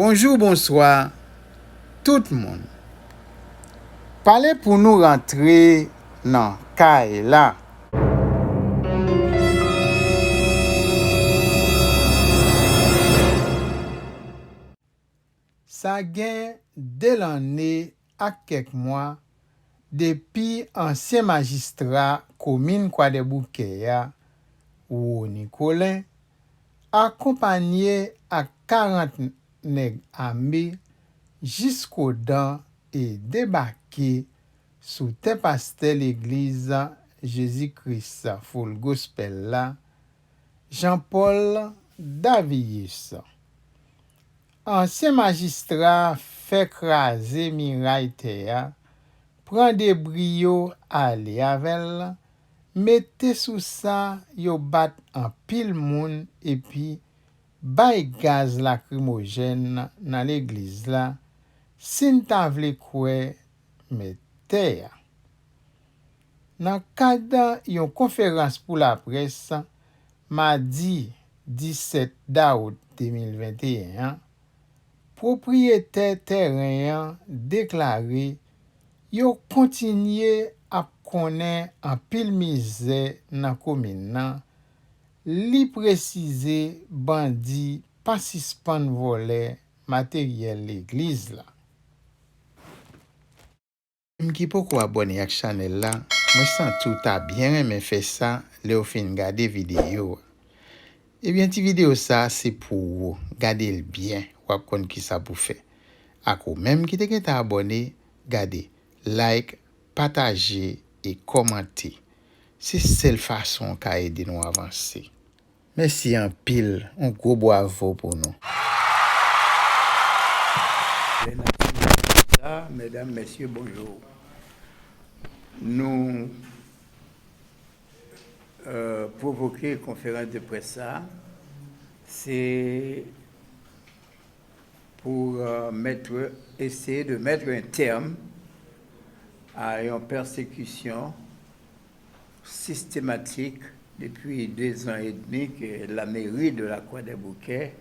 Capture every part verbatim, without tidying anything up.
Bonjou, bonswa, tout moun. Pale pou nou rantre nan kay la. Sa gen de lanne ak kèk mwa depi ansyen majistra komin Kwadèboukè a, Rony Colin, akonpanye ak karant nèg ame jiskodan e debake sou tè pastè legliz Jezi Kris Full Gospel la, Jean Paul Davius. Ansyen majistra fè kraze miray tè a, pran debri yo ale avè l, mete sou sa yo bat anpil moun epi bay gaz lakrimojèn nan legliz la, si n ta vle kwè mèt tè a. Nan kad yon konferans pou laprès, madi disèt dawout de mil venteyen an, pwopriyetè tèren an deklare yo kontinye ap konnen anpil mizè nan komin nan, li presize bandi pa sispann vòlè materyèl legliz la. Menm ki poko abòne ak chanèl la, mwen santi w ta byen renmen fè sa lè w fin gade videyo a. Ebyen, ti videyo sa a se pou ou. Gade l byen, w ap konn kisa pou fè. Ak ou menm ki te gentan abòne, gade, like, pataje e kòmante. Se sèl fason w ka ede nou avanse. Mèsi anpil, yon gwo bwavo pou nou. Mesdames, Messieurs, bonjour. Nou euh, pwovoke konferans de près sa, se pou euh, mettre, essayer de mettre un terme à une persécution systématique depuis deux ans et demi que la mairie de la Croix des Bouquets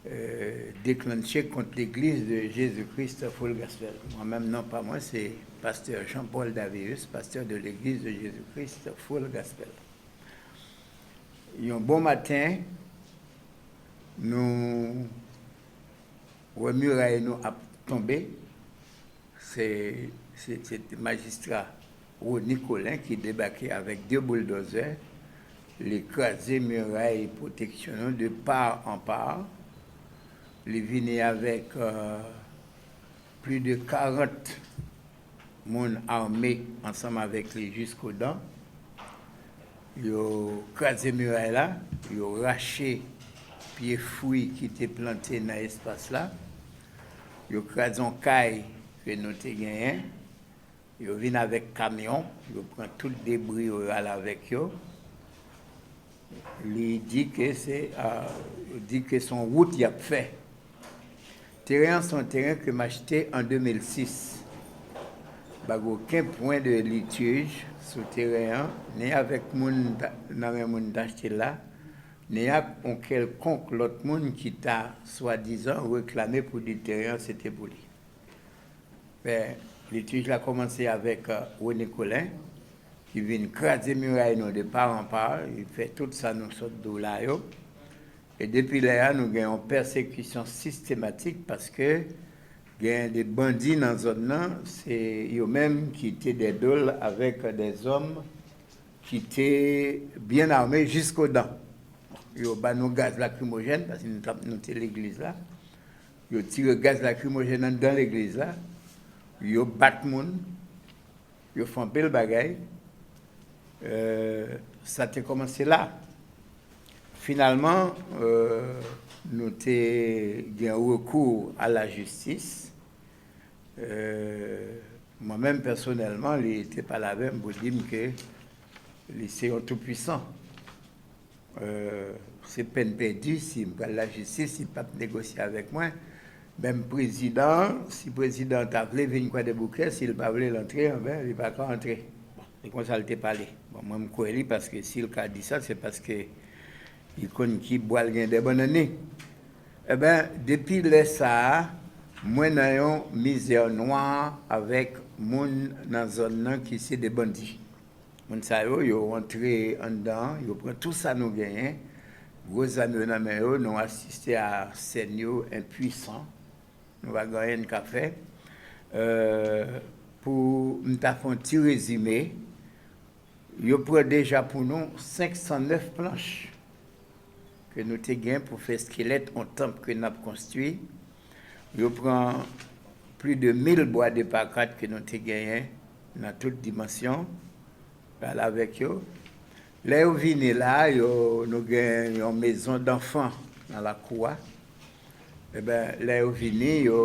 euh, déclenché contre l'église de Jésus-Christ Full Gospel. Moi-même, non pas moi, c'est pasteur Jean-Paul Davius, pasteur de l'église de Jésus-Christ Full Gospel. Yon bon maten, nou wè miray nou ap tonbe. Se, se, se te majistra Rony Colin ki debake avèk de bouldozè. Li kraze miray pwoteksyon nou de pa an pa. Li vini avèk euh, plis de karant moun ame ansanm avèk li jiskodan. Yo kraze miray la, yo rache pye fwi ki te plante nan espas la, yo kraze yon kay ke nou te genyen, yo vin avèk kamyon, yo pran tout debri yo, yo al avèk yo. Li di ke se, euh, di ke se yon wout y ap fè. Teren an se yon teren ke m achte an de mil sis. Pa gen okenn pwen de litij sou teren an, ni avèk moun nan men moun t achte l la, ni ak yon kèlkonk lòt moun ki ta swadizan reklame pou di teren an se te pou li. Men, litij la kòmanse avèk euh, Rony Colin, ki vin kraze miray nou de pa an pa, li fè tout sa nou sot di w la yo. E depi lè a, nou gen yon pèsekisyon sistematik paske gen de bandi nan zòn nan, se yo menm ki te dèdol avèk de zòm ki te byen ame jiskodan. Yo ba nou gaz lakrimojèn, paske nou t ap, nou te legliz la. Yo tire gaz lakrimojèn anndan legliz la. Yo bat moun. Yo fè anpil bagay. Euh, sa te kòmanse la. Finalman, euh, nou te gen rekou a lajistis. Euh, mwen menm pèsonèlman, li te pale avè m pou di m ke li se yon toupwisan. Euh, se pèn pèdi si m pral lajistis, si l p ap negosye avèk mwen. Menm prezidan an, si prezidan an ta vle vin Kwadèboukè, si l pa vle l antre, anben, li pa ka antre. Bon, se konsa l te pale. Bon, mwen, m kwè li, paske si l ka di sa, se paske li konn ki bwa l gen dèyè bannann li. Ebyen, depi lè sa a, mwen nan yon mizè nwa avèk moun nan zòn nan ki se de bandi. Moun sa yo, yo antre anndan, yo pran tou sa nou genyen. Gwo zam yo nan men yo, nou asiste a sèn yo, enpwisan. Nou pa gen anyen n ka fè. Euh, pou m ta fè yon ti rezime, yo pran deja pou nou senk san nèf planch ke nou te gen pou fè eskelèt yon tanp ke n ap konstwi. Yo pran plis de mil bwa de pakat ke nou te genyen nan tout dimansyon, pale avèk yo. Lè yo vini la, yo, nou gen yon mezon danfan nan lakou a. Ebyen, lè yo vini, yo,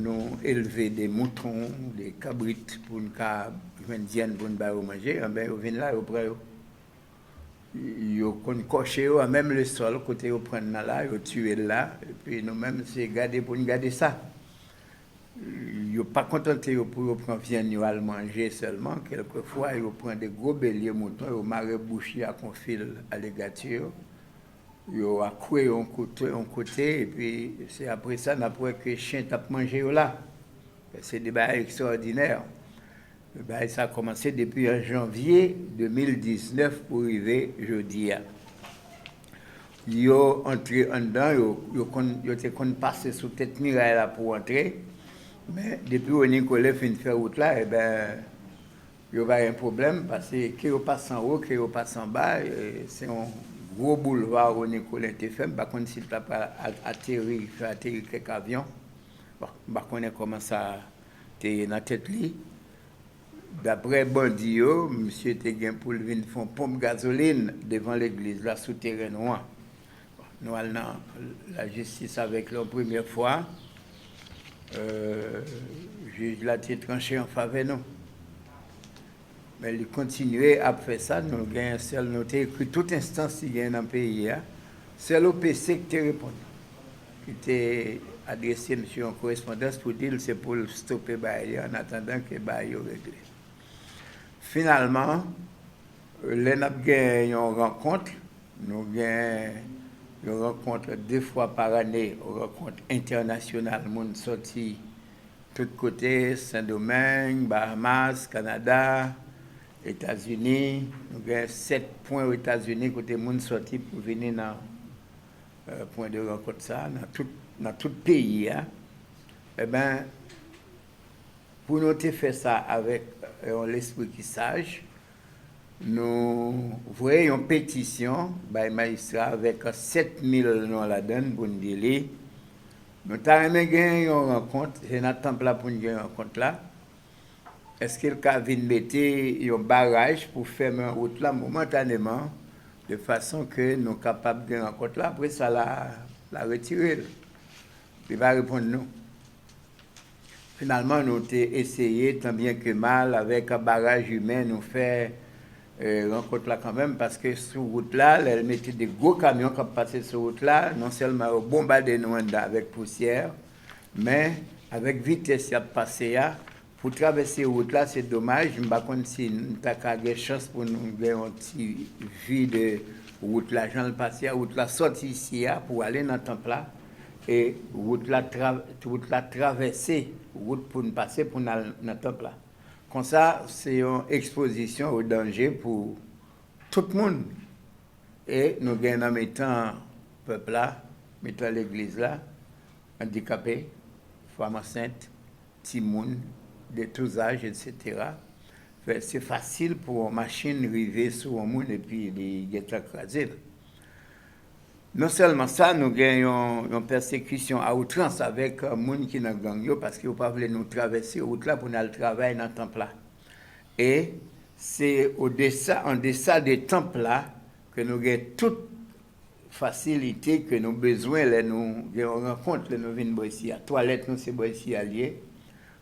nou elve de mouton, de kabrit pou n ka jwenn vyann pou n ba yo manje. Ebyen, yo vin la, yo pran yo. Yo konn kòche yo a menm le sòl kote yo pran nan la, yo tiye l la, epi nou menm se gade pou n gade sa. Yo pa kontante yo pou yo pran vyann yo al manje sèlman, kèlkefwa yo pran de gwo belye mouton, yo mare bouch li ak yon fil aligati yo, yo akwe yon kote, yon kote, epi se apre sa n ap wè ke chen t ap manje yo la. Se de bagay ekstwòdinè. Bagay sa kòmanse depi an janvye de mil diznèf pou rive jodi a. Yo antre anndan, yo, yo konn, yo te konn pase sou tèt miray la pou antre, men depi René Collet fin fè wout la, ebyen, yo pa gen pwoblèm, paske ke yo pase anwo, ke yo pase anba, e, se yon gwo boulva René Collet te fè, m pa konn si l ta pral a-, ateri, fè ateri kèk avyon. Bon, m pa konnen kòman sa te ye nan tèt li. Daprè bandi yo, misye te gen pou l vin fè yon ponp gazolin devan legliz la sou teren nou an. Nou al nan lajistis avèk li yon premyè fwa. Euh, jij la te tranche an favè nou. Men li kontinye ap fè sa, nou gen sèl, nou te ekri tout enstans ki gen nan peyi a. Sèl O P C ki te reponn, ki te adrese misye yon korespondans pou di l se pou l stope bagay li an atandan ke bagay yo regle. Finalman, lè n ap gen yon rankont, nou gen yon rankont de fwa pa ane, yon rankont entènasyonal, moun sòti tout kote, Sendomeng, Bahamas, Kanada, Etazini. Nou gen sèt pwen Etazini kote moun sòti pou vini nan, euh, pwen de rankont sa, nan tout, nan tout peyi a. Ebyen, pou nou te fè sa avèk, euh, yon lespri ki saj, nou voye yon petisyon bay majistra avèk sèt mil non ladan l pou n di li, nou ta renmen gen yon rankont, se nan tanp la pou n gen rankont la. Èske l ka vin mete yon baraj pou fèmen wout la momantaneman, de fason ke nou kapab gen rankont la? Apre sa, la, la retire l. Li pa reponn nou. Finalman, nou te eseye, tan byen ke mal, avèk baraj imen, nou fè, eh, rankont la kanmenm, paske sou wout la, lè l mete de gwo kamyon k ap pase sou wout la, non sèlman yo bonbade nou anndan avèk pousyè, men avèk vitès y ap pase a, pou travèse wout la, se domaj, m pa konn si n ta ka gen chans pou nou gen yon ti vi de wout la, jan l pase a, wout la sòti isi a pou ale nan tanp la, e wout la tra-, wout la travèse wout pou n pase pou n al nan tanp la. Konsa, se yon ekspozisyon o danje pou tout moun. E nou gen nan mitan pèp la, mitan legliz la, andikape, fanm ansent, timoun de tou zaj, etsetera. Fè, se fasil pou yon machin rive sou yon moun epi li gentan kraze l. Non sèlman sa, nou gen yon, yon pèsekisyon a outrans avèk, euh, moun ki nan gang yo, paske yo pa vle nou travèse wout la pou n al travay nan tanp la. E se odesa, an desa de tanp la, ke nou gen tout fasilite ke nou bezwen lè nou gen yon rankont, lè nou vin bò isi a. Twalèt nou se bò isi a l ye,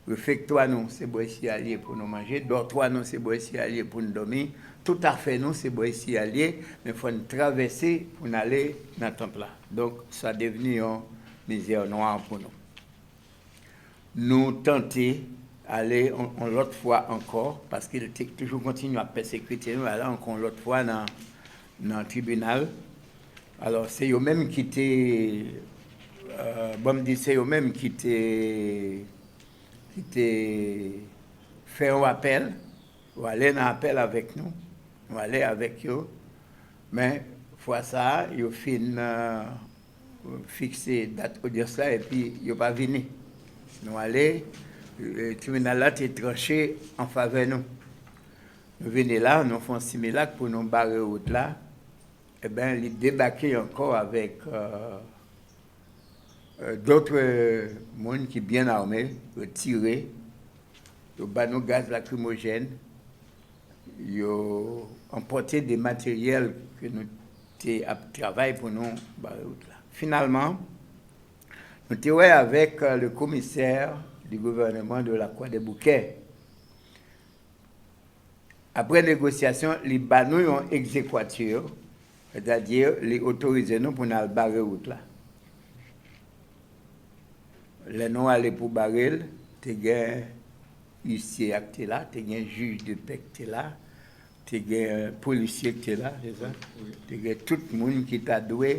refektwa nou se bò isi a l ye pou nou manje, dòtwa nou se bò isi a l ye pou n dòmi, tout afè nou se bò isi a l ye, men fò n travèse pou n ale nan tanp la. Donk, sa devni yon mizè nwa pou nou. Nou tante ale on, on lòt fwa ankò, paske l te toujou kontinye ap pèsekite nou, ale ankò on lòt fwa nan, nan tribinal. Alò, se yo menm ki te, Bon, m di se yo menm ki te, ki te fè yon apèl. Yo ale nan apèl avèk nou. Yo ale avèk yo. Men, fwa sa a, yo fin, euh, fikse dat odyans la epi yo pa vini. Nou ale, euh, tribinal la te tranche an favè nou. Nou vini la, nou fè yon similak pou nou bare wout la. Eben, li debake ankò avèk, euh, euh, dòt, euh, moun ki byen ame, yo tire, yo ba nou gaz lakrimojèn, yo anpòte de materyèl ke nou te ap travay pou nou bare wout la. Finalman, nou te wè avèk, euh, le commissaire du gouvernement de la Croix-des-Bouquets. Apre negosyasyon, li ba nou yon egzekwati, sètadi li otorize nou pou n al bare wout la. Lè nou ale pou bare l, te gen isye a k te la, te gen jij de pè k te la, te gen polisye k te la, se sa? Wi. Te gen tout moun ki ta dwe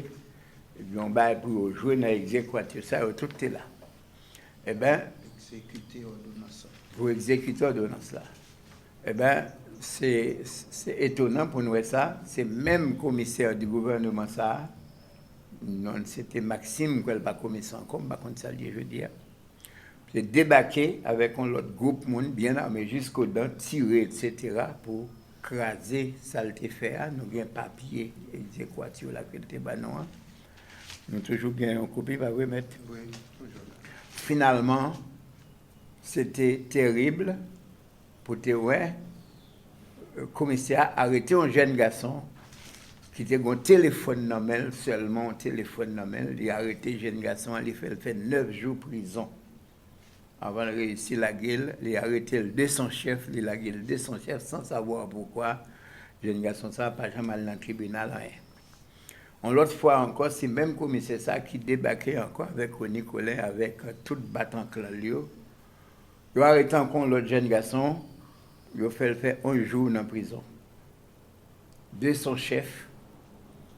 gen yon bagay pou yo jwe nan egzekwati sa, yo tout te la. Eben, Egzekite òdonans la. Pou egzekite òdonans la. Eben, se, se etonan pou n wè sa. Se menm komisè di gouvèneman sa a, non, se te Maxime, m kwè l pa komisè ankò, m pa konn sa l ye jodi a. Te debake avèk yon lòt gwoup moun, byen ame jiskodan, tire, etsetera, pou kraze sa l te fè a. Nou gen papye egzekwati yo la ke l te ba nou an. Nou toujou gen yon kopi, pa vre, mèt? Wi, toujou la. Finalman, se te terib pou te wè, komisè a arete yon jèn gason ki te gen yon telefòn nan men l, sèlman yon telefòn nan men l. Li arete jèn gason an, li fè l fè nèf jou prizon. Avan l reyisi lage l, li arete l de son chèf, li lage l de son chèf, san savwa poukwa jèn gason sa a pa janm al nan tribinal, anyen. Yon lòt fwa ankò, se menm komisè sa a ki debake ankò avèk Rony Colin, avèk tout batanklan l yo. Yo arete ankò yon lòt jèn gason, yo fè l fè onz jou nan prizon. De son chèf,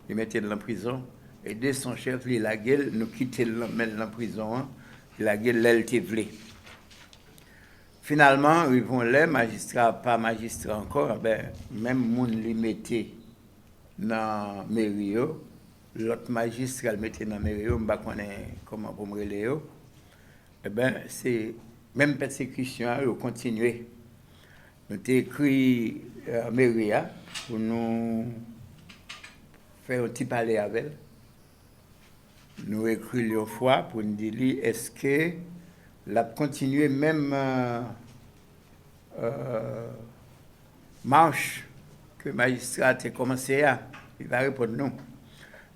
li mete l nan prizon, e de son chèf, li lage l, nou kite l nan men l nan prizon an, li lage l lè l te vle. Finalman, rive yon lè, majistra pa majistra ankò, enben, menm moun li mete nan meri yo, lòt majistra l mete nan meri yo, m pa konnen kòman pou m rele yo, enben, se menm pèsekisyon an, yo kontinye. Nou te ekri, eh, meri a pou nou fè yon ti pale avè l. Nou ekri l yon fwa pou n di li èske l ap kontinye menm, eh, eh, mach ke majistra a te kòmanse a. Li pa reponn nou.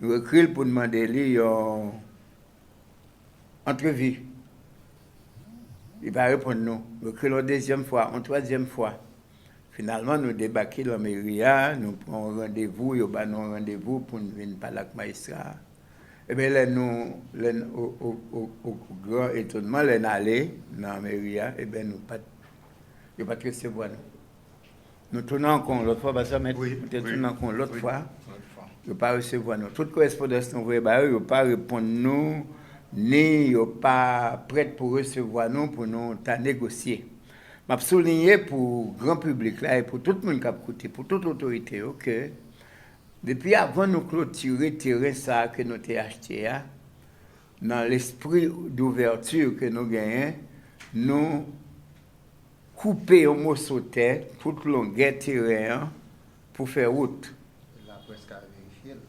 Nou ekri l pou n mande li yon antrevi. Li pa reponn nou. Nou ekri l yon dezyèm fwa, yon twazyèm fwa. Finalman, nou debake nan meri a, nou pran yon randevou, yo ba nou yon randevou pou n vin pale ak majistra a. Ebyen, lè nou, lè n, o, o, o, o gran etonman, lè n ale nan meri a, ebyen, nou pa t, yo pa t resevwa nou. Nou tounen ankò yon lòt fwa, pastè Mèt, wi, nou te tounen ankò yon lòt fwa. Yo pa resevwa nou. Tout korespondans nou voye ba yo, yo pa reponn nou, ni yo pa prèt pou resevwa nou, pou nou ta negosye. M ap souliye pou gran piblik la e pou tout moun k ap koute, pou tout otorite yo, ke depi avan nou klotire teren sa a ke nou te achte a, nan lespri douvèti ke nou genyen, nou koupe yon moso tè tout longè teren an pou fè wout. Laprès ka verifye l.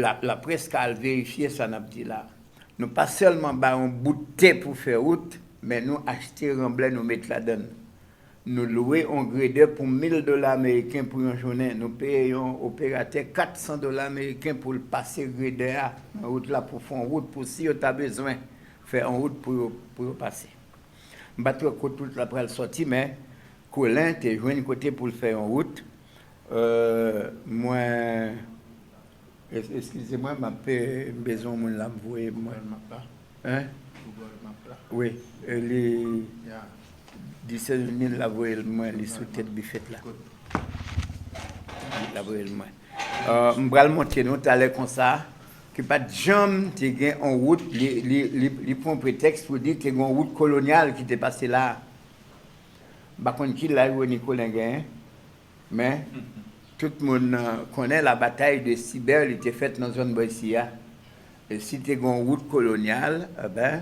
La, laprès ka al verifye sa n ap di la. Nou pa sèlman bay yon bout tè pou fè wout, men nou achte ranblè, nou met ladan l. Nou lwe yon gredè pou mil dola ameriken pou yon jounen. Nou peye yon operatè kat san dola ameriken pou l pase gredè a nan wout la, pou fè yon wout, pou si yo ta bezwen fè yon wout pou yo, pou yo pase. M pa t wè kote wout la pral sòti, men Colin te jwenn kote pou l fè yon wout. Euh, mwen, es-, eskize mwen, m ap, eh, m bezwen yon moun la, m voye mwen. Google Map la. Hein? Google Map la. Wi, eh, li, ya, di se li la voye l mwen, li sou tèt bifèt la. Li la voye l mwen. Euh, m pral montre nou talè konsa, Li pa t janm te gen yon wout, li, li, li, li pran pretèks pou di te gen yon wout kolonyal ki te pase la. M pa konn ki laj Rony Colin genyen, men tout moun euh, konnen la bataille de Cyber li te fèt nan zòn bò isi a. E si te gen yon wout kolonyal, eben,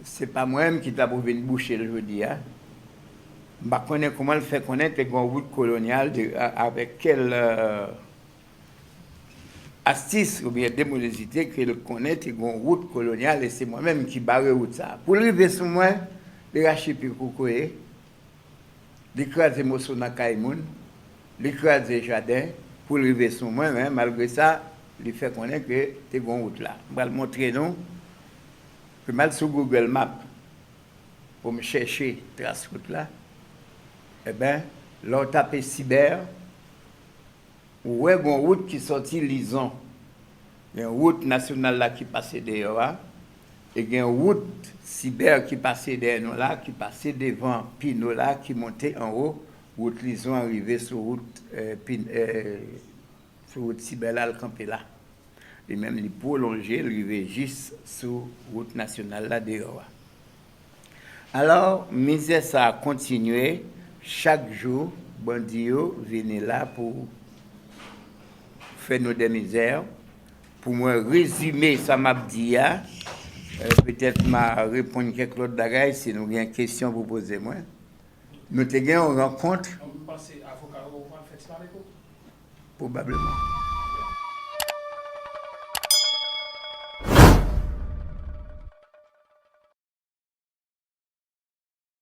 se pa mwen menm ki ta pou vin bouche l jodi a. M pa konnen kòman l fè konnen te gen yon wout kolonyal de, a- avèk kèl euh, astis oubyen demolezite ke l konnen te gen yon wout kolonyal e se mwen menm ki bare wout sa. Pou l rive sou mwen, li rache pye kokoye, li kraze moso nan kay moun, li kraze jaden pou l rive sou mwen, men malgre sa, li fè konnen ke te gen yon wout la. M pral montre nou ke m al sou Google Map pou m chèche tras wout la. Eben, lè w tape Cyber, ou wè gen yon wout ki sòti Lizon. Gen wout nasyonal la ki pase deyò a. E gen wout Cyber ki pase dèyè nou la, ki pase devan Pino la, ki monte anwo. Wout Lizon an rive sou wout, eh, Pin- eh, sou wout Cyber la, l kanpe la. Li menm, li pwolonje, l rive jis sou wout nasyonal la deyò a. Alò, mizè sa a kontinye. Chak jou, bandi yo vini la pou fè nou dè mizè. Pou mwen rezime sa m ap di a, eh, petèt m a reponn kèk lòt bagay, si nou gen kesyon pou poze mwen. Nou te gen yon rankont. Mwen panse avoka yo pral fè ti pale tou. Pwobableman.